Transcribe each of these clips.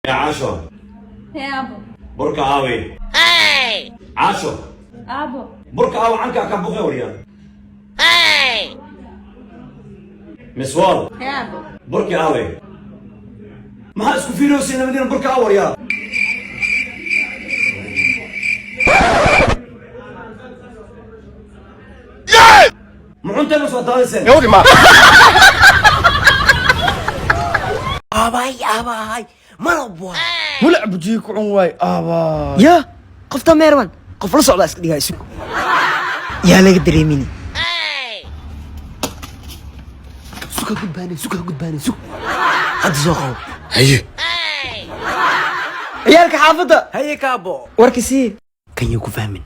Caasho. Hee, abo. Burka aawe? Caasho. Abo. Burka aawe? Cankaa ka buqe waryaa miswal. Hee, abo. Burki aawe? Maxaa isku fiiriyoosin labadiina? Burka aawe waryaa? Muxunteena soo daadiseen? Aabay, aabay, malab waay. Hulac bujiye ku cun waay, aabaa. Ya qofta meerman qof la socdaa iska dhigaa, isug yaa laga dareemini. Suka gudbaane, suka gudbaane, sug hadda soo qabo. Haye. Ciyaalka xaafadda. Haye, kaabo. Warka sii kan yuu ku fahmin.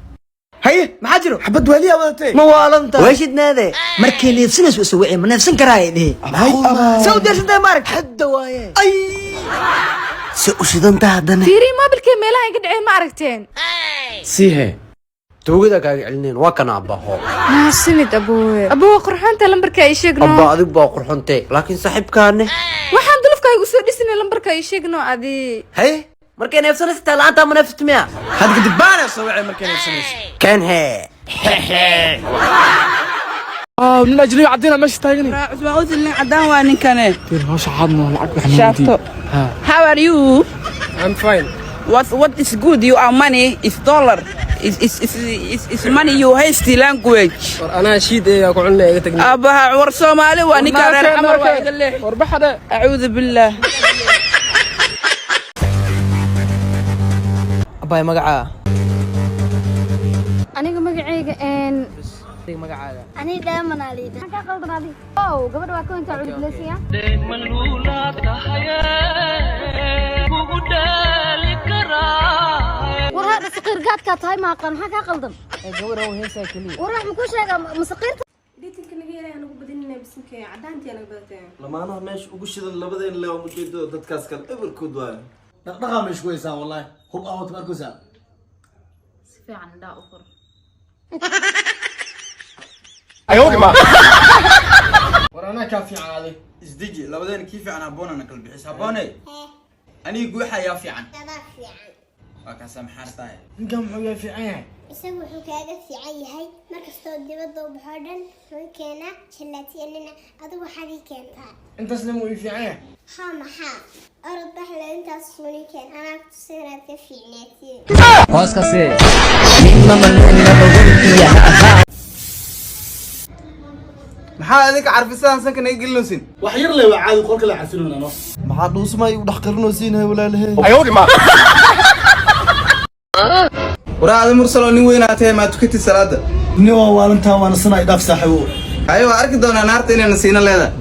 Haye, maxaa jiro? Xabad waaliyaa wadatay. Ma waalanta waashidnaade markay neefsanayso isa wicii ma neefsan karaaye dhihi. Saa u diyaarsantahay, ma arag hadda waaye. Ay, se u shidantaa haddana. Fiirii, moobilkay meelaha iga dhacay, ma aragteen? Siihe, tuugada kaaga celineen waa kana, abbaho. Mahadsanid, aboowe. Aboowe, qurxoonta lambarka ii sheegno. Abba, adig baa qurxontee, laakiin saaxiibkaane. Waxaan dulufkaaga usoo dhisinay lambarka ii sheegno adi. Haye, markay neefsanaysa taa la'aantaa ma neefsato miya? Had kadib baana soo wacay markay neefsanayso. Kan hee. Nin ajnabi caddiina meesha taagan. Cusmaan Usil, nin cadaan waa ninkane. Hawsha caadno lacag wax. Shaafto. How are you? I'm fine. What is good? You are money is dollar. Is money you hasty language. War anaa shiid ee ku cunna, iga tagnay. Abaha, war Soomaali waa ninka reer Xamar waa iga leex. War baxade. Acuudu billah. Abbaay, magacaa? Aniga magacayga een Magacaaga? Ani Dheeman aliida. Maxaa kaa qaldan adi? Ow, gabadha waa ka intaa cudubleysaya. War hadha saqiir gaadkaa tahay, maaqan maxaa kaa qaldan? Ee gabadha u heesaa keliya. War wax makuu sheegaa masaqiirta? Lamaanaha meesha ugu shidan labadeen le ujeedada, dadkaas kale eberkood waayo. Dhaqdhaqaa ma isku haysaa? Wallahi hub aan wata ma arkaysaa. Si fiican indhaha u fur. War anaa kaa fiican adig. Isdeji, labadeen kii fiican habboonana kala bixis habboone. Aniga guuxa ayaa fiican. Adaa fiican. Waa kaasa, maxaa tahay? Ninkan muxuu yaa fiican yahay? Isagu wuxuu kaaga fiican yahay markastoo dibadda u baxoo dhan wuxuu keenaa jalaatiyo nina, adigu waxaad ii keentaa. Intaasna muu ii fiican yahay? Haa, maxaa orod baxle, intaas suuni keen, anaa kutusin inaad ka fiicneetiin. Hoos ka see. Maxaa adinka carfisadaan sanka naga gelinaysin? Wax yar le, waa caadi, qolka la xasinoona no. Maxaa dhuusma igu dhex qarinaysiin walaalahe? Waraa adi Mursalo, nin weynaatee, maa tukatid salaada? Nin waa waalantaa, waana sanaa, idhaaf saaxiibo. Haye, waa arki doonaa naarta inayna siina leedahay.